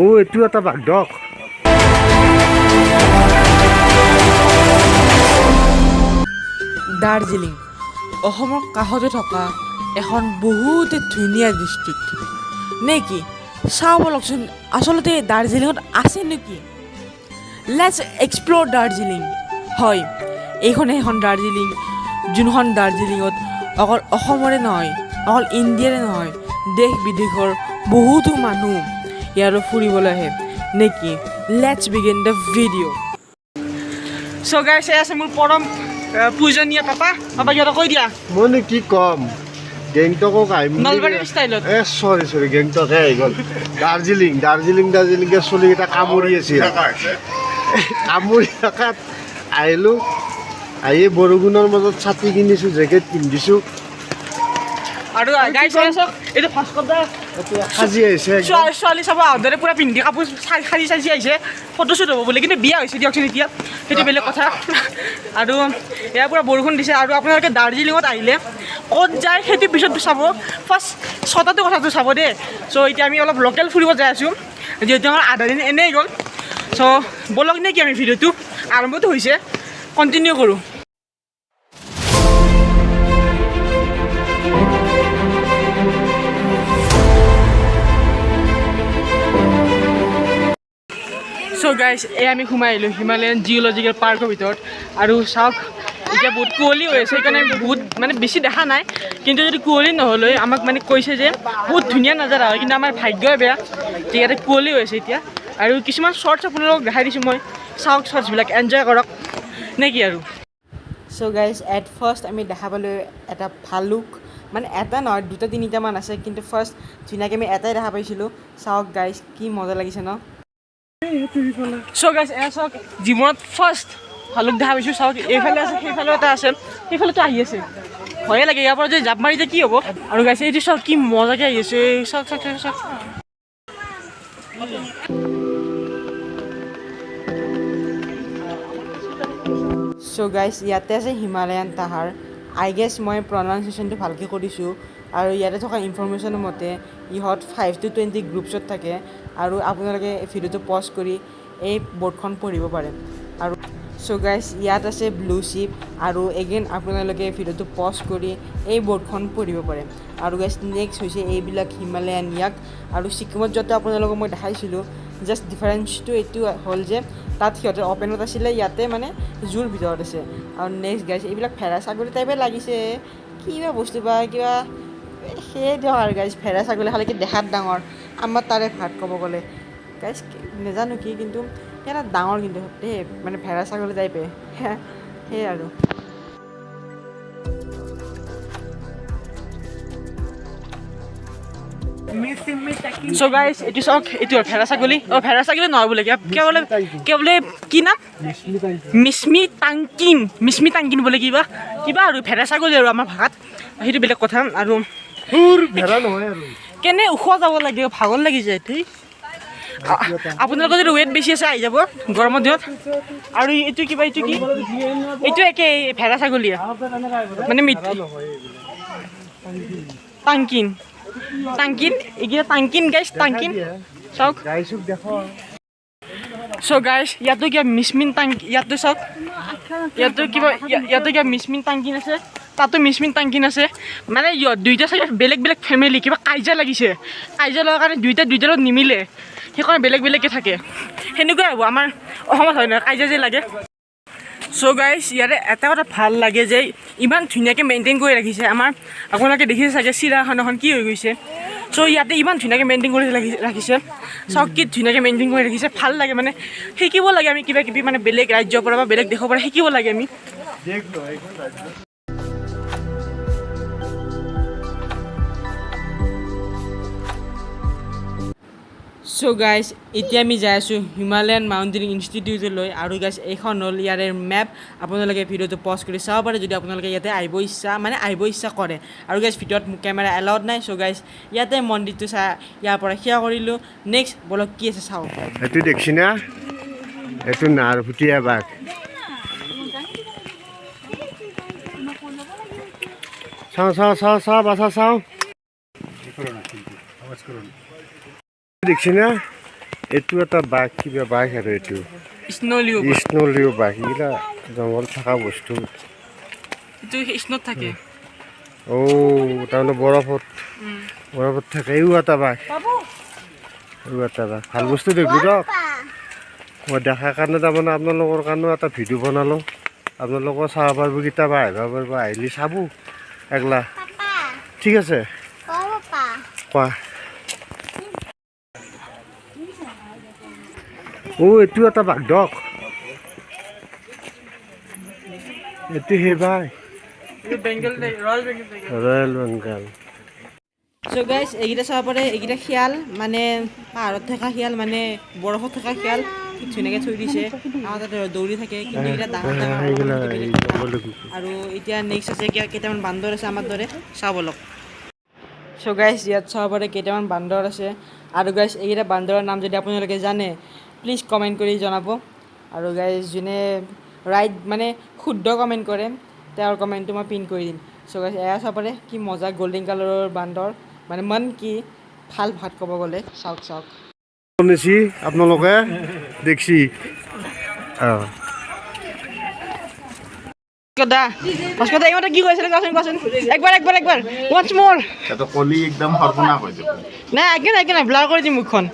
এইটো এটা বাঘ। দাৰ্জিলিং অসমৰ কাষতে থকা এখন বহুত ধুনীয়া ডিষ্ট্ৰিক্ট নে কি? চাওঁ ব'লকচোন, আচলতে দাৰ্জিলিঙত আছে নেকি? Let's explore Darjeeling. হয়, এইখনে এখন দাৰ্জিলিং, যোনখন দাৰ্জিলিঙত অকল অসমৰে নহয়, অকল ইণ্ডিয়াৰে নহয়, দেশ বিদেশৰ বহুতো মানুহ ইয়ালৈ ফুৰিবলৈ আহে নে কি? Let's begin the video. So guys, এই আছে মোৰ পৰম পূজনীয় পাপা। পাপা, কিবা এটা কৈ দিয়া। মইনো কি ক'ম, গেংটকক আহিম বুলি- নলবাৰীৰ ষ্টাইলত। এ চৰি চৰি, গেংটকহে আহি গ'ল। দাৰ্জিলিং দাৰ্জিলিং দাৰ্জিলিংকে চুলিকেইটা কামুৰি আছিল। কামুৰি থকাত আহিলোঁ। আহি বৰষুণৰ মাজত ছাতি কিনিছোঁ, জেকেট পিন্ধিছোঁ। আৰু গাইছ, এই চাওক, এইটো ভাস্কৰ দা। এতিয়া সাজি আহিছে একদম। ছোৱালী চাব আহোঁতে পূৰা পিন্ধি কাপোৰ সাজি চাজি আহিছে, ফটোশ্বুট হ'ব বুলি। কিন্তু বিয়া হৈছে দিয়কচোন এতিয়া, সেইটো বেলেগ কথা। আৰু এয়া পূৰা বৰষুণ দিছে। আৰু আপোনালোকে দাৰ্জিলিঙত আহিলে ক'ত যায় সেইটো পিছত চাব, ফাৰ্ষ্ট ছটাটো কথাটো চাব দেই। চ' এতিয়া আমি অলপ লোকেল ফুৰিব যাই আছোঁ, যিহেতু আমাৰ আধা দিন এনেই গ'ল। চ' ব'লক নে কি, আমি ভিডিঅ'টো আৰম্ভটো হৈছে, কণ্টিনিউ কৰোঁ। চ' গাইজ, এই আমি সোমাই আহিলোঁ হিমালয়ান জিঅ'লজিকেল পাৰ্কৰ ভিতৰত। আৰু চাওক, এতিয়া বহুত কুঁৱলী হৈ আছে, সেইকাৰণে বহুত মানে বেছি দেখা নাই। কিন্তু যদি কুঁৱলী নহ'লে আমাক মানে কৈছে যে বহুত ধুনীয়া নাজাৰা হয়। কিন্তু আমাৰ ভাগ্যই বেয়া যে ইয়াতে কুঁৱলী হৈ আছে এতিয়া। আৰু কিছুমান শ্বৰ্টছ আপোনালোকক দেখাই দিছোঁ মই, চাওক শ্বৰ্টছবিলাক, এনজয় কৰক নে কি আৰু। চ' গাইজ, এট ফাৰ্ষ্ট আমি দেখা পালোঁ এটা ভালুক, মানে এটা নহয়, দুটা তিনিটামান আছে, কিন্তু ফাৰ্ষ্ট ধুনীয়াকৈ আমি এটাই দেখা পাইছিলোঁ। চাওক গাইজ, কি মজা লাগিছে ন? চ' গাইজ, এয়া চাওক, জীৱনত ফাৰ্ষ্ট ভালুক দেখা পাইছোঁ। চাওক, এইফালে আছে, সেইফালেও এটা আছে, সেইফালেতো আহি আছে। ভয়ে লাগে, ইয়াৰ পৰা যদি জাপ মাৰি যায় কি হ'ব? আৰু গাইজ, এইটো চাওক, কি মজাকৈ আহি আছে। এই চাওক চাওক চাওক চাওক। চ' গাইজ, ইয়াতে আছে হিমালয়ান তাহাৰ। I guess মই প্ৰনাউন্সিয়েশ্যনটো ভালকৈ কৰিছোঁ। আৰু ইয়াতে থকা ইনফৰ্মেশ্যনৰ মতে ইহঁত 5 টু 20 গ্ৰুপছত থাকে। আৰু আপোনালোকে ভিডিঅ'টো পজ কৰি এই বৰ্ডখন পঢ়িব পাৰে। আৰু চ' গাইজ, ইয়াত আছে ব্লু শ্বিপ। আৰু এগেইন আপোনালোকে ভিডিঅ'টো পজ কৰি এই বৰ্ডখন পঢ়িব পাৰে। আৰু গাইজ, নেক্সট হৈছে এইবিলাক হিমালয়ান য়াক। আৰু ছিকিমত যোৱাটো আপোনালোকক মই দেখাইছিলোঁ, জাষ্ট ডিফাৰেঞ্চটো এইটো হ'ল যে তাত সিহঁতে অ'পেনত আছিলে, ইয়াতে মানে জুৰ ভিতৰত আছে। আৰু নেক্সট গাইজ, এইবিলাক ভেড়া ছাগলী টাইপে লাগিছে, কিবা বস্তু বা কিবা সেয়ে দিয়ক। আৰু গাইজ, ভেড়া ছাগলী খালি কি দেখাত ডাঙৰ, আমাৰ তাৰে ভাত ক'ব গ'লে গাইজ নাজানো কি, কিন্তু এটা ডাঙৰ কিন্তু দেই, মানে ভেড়া ছাগলী টাইপে সেয়ে আৰু। চ' গাইজ, এইটো চাওক, এইটো ভেড়া ছাগলী। অঁ, ভেড়া ছাগলী নহয় বোলে, কিবা কিবা বোলে, কিবা বোলে, কি নাম, মিছমি টাংকিন, মিছমি টাংকিন বোলে, কিবা কিবা আৰু ভেড়া ছাগলী আৰু আমাৰ ভাষাত, সেইটো বেলেগ কথা। আৰু ভেড়া নহয় আৰু। কেনে ওখ যাব লাগে, ভাগৰ লাগি যায় দেই। আপোনালোকৰ যদি ৱেইট বেছি আছে, আহি যাব গৰমৰ দিনত। আৰু এইটো কিবা, এইটো কি, এইটো একে ভেড়া ছাগলীয়ে মানে মিট টাংকিন, টাংকিন, এইকেইটা টাংকিন গাইছ, টাংকিন চাওক। গাইছোক দেখো। চ' গাইছ, ইয়াতো কিবা মিছমিন টাং, ইয়াতো চাওক, ইয়াতো কিবা মিছমিন টাংকিন আছে, তাতো মিছমিন টাংকিন আছে। মানে ইহঁত দুইটা চাগে বেলেগ বেলেগ ফেমিলি, কিবা কাজিয়া লাগিছে। কাজিয়া লগাৰ কাৰণে দুইটা দুইটাৰ লগত নিমিলে, সেইকাৰণে বেলেগ বেলেগকৈ থাকে। সেনেকুৱাই হ'ব আমাৰ অসমত, হয় নহয়, কাজিয়া যে লাগে। চ' গাইছ, ইয়াতে এটা কথা ভাল লাগে যে ইমান ধুনীয়াকৈ মেইনটেইন কৰি ৰাখিছে। আমাৰ আপোনালোকে দেখিছে চাগে চিৰিয়াখানাখন এখন কি হৈ গৈছে। চ' ইয়াতে ইমান ধুনীয়াকৈ মেইনটেইন কৰি ৰাখিছে। চাওক, কি ধুনীয়াকৈ মেইনটেইন কৰি ৰাখিছে। ভাল লাগে, মানে শিকিব লাগে আমি কিবা কিবি, মানে বেলেগ ৰাজ্যৰ পৰা বা বেলেগ দেশৰ পৰা শিকিব লাগে আমি। দেশ নহয়, এইখন ৰাজ্য। চ' গাইজ, এতিয়া আমি যাই আছোঁ হিমালয়ান মাউণ্টেইন ইনষ্টিটিউটলৈ। আৰু গাইজ, এইখন হ'ল ইয়াৰে মেপ। আপোনালোকে ভিডিঅ'টো পজ কৰি চাব পাৰে যদি আপোনালোকে ইয়াতে আহিব ইচ্ছা, মানে আহিব ইচ্ছা কৰে। আৰু গাইজ, ভিডিঅ'ত কেমেৰা এলাউড নাই। চ' গাইজ, ইয়াতে মন্দিৰটো চাই ইয়াৰ পৰা সেৱা কৰিলোঁ। নেক্সট বলক, কি আছে চাওঁ। এইটো দেখছি না, এইটো নাহৰফুটীয়া বাঘ। চাওঁ চাওঁ চাওঁ চাওঁ, বাছা চাওঁ। দেখছি না। এইটো এটা বাঘ, কিবা বাঘ আৰু এইটো। Snow' Leo. স্ন' লিঅ বাঘ, এইগিলা জংঘল থকা বস্তু। এইটো স্ন'ত থাকে। অ' তাৰমানে বৰফত থাকে। এইও এটা বাঘ, এইও এটা বাঘ। ভাল বস্তু দেখলো দিয়ক। মই দেখাৰ কাৰণে তাৰমানে আপোনালোকৰ কাৰণেও এটা ভিডিঅ' বনালোঁ। আপোনালোকেও চাব পাৰিব, কেতিয়াবা আহিব পাৰিব, আহিলে চাব এগলা। ঠিক আছে, কোৱা। অ' এইটো এটা বাঘ দক। এইটো সেই বাঘ। বেংগল, ৰয়েল বেংগল। ৰয়েল বেংগল। চ' গাইজ, এইকেইটা চাব পাৰে, এইকেইটা শিয়াল, মানে পাহাৰত থকা শিয়াল, মানে বৰফত থকা শিয়াল। কি ধুনীয়াকৈ থৈ দিছে। আমাৰ তাতে দৌৰি থাকে, কিন্তু এইকেইটা ডাঙৰ ডাঙৰ। সেইগিলা কিন্তু এই বেলেগ। জংঘলত। আৰু এতিয়া নেক্সট আছে কেইটামান বান্দৰ আছে আমাৰ দৰে, চাওঁ বলক। চ' গাইজ, ইয়াত চাব পাৰে কেইটামান বান্দৰ আছে। আৰু গাইজ, এইকেইটা বান্দৰৰ নাম যদি আপোনালোকে জানে, প্লিজ কমেণ্ট কৰি জনাব। আৰু গাইজ, যোনে ৰাইট, মানে শুদ্ধ কমেণ্ট কৰে, তেওঁৰ কমেণ্টটো মই পিন কৰি দিম। চ' গাইজ, এয়া চাব পাৰে, কি মজা গল্ডেন কালাৰৰ বান্দৰ, মানে মন কি ভাল ভাত ক'ব গ'লে। চাওক চাওক। শুনিছি আপোনালোকে দেখছি। অঁ। দা, ভাস্কৰ দা, এইমাত্ৰ কি কৈছিলে? কোৱাচোন কোৱাচোন, একবাৰ একবাৰ একবাৰ, ওৱান্স মোৰ। এটা কলি একদম সৰ্বনাশ হৈ যাব। নাই, একো নাই, একো নাই, ব্লাৰ কৰি দিম মুখখন।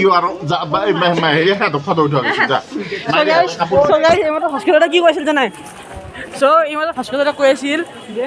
ইও আৰু যা বা এই হেৰি হাতত ফটো উঠোৱা গৈছে, যা। চ' গাইজ, এইমাত্ৰ ভাস্কৰ দাদা কি কৈছিল জানাই? চ' এইমাত্ৰ ভাস্কৰ দাদা কৈ আছিল যে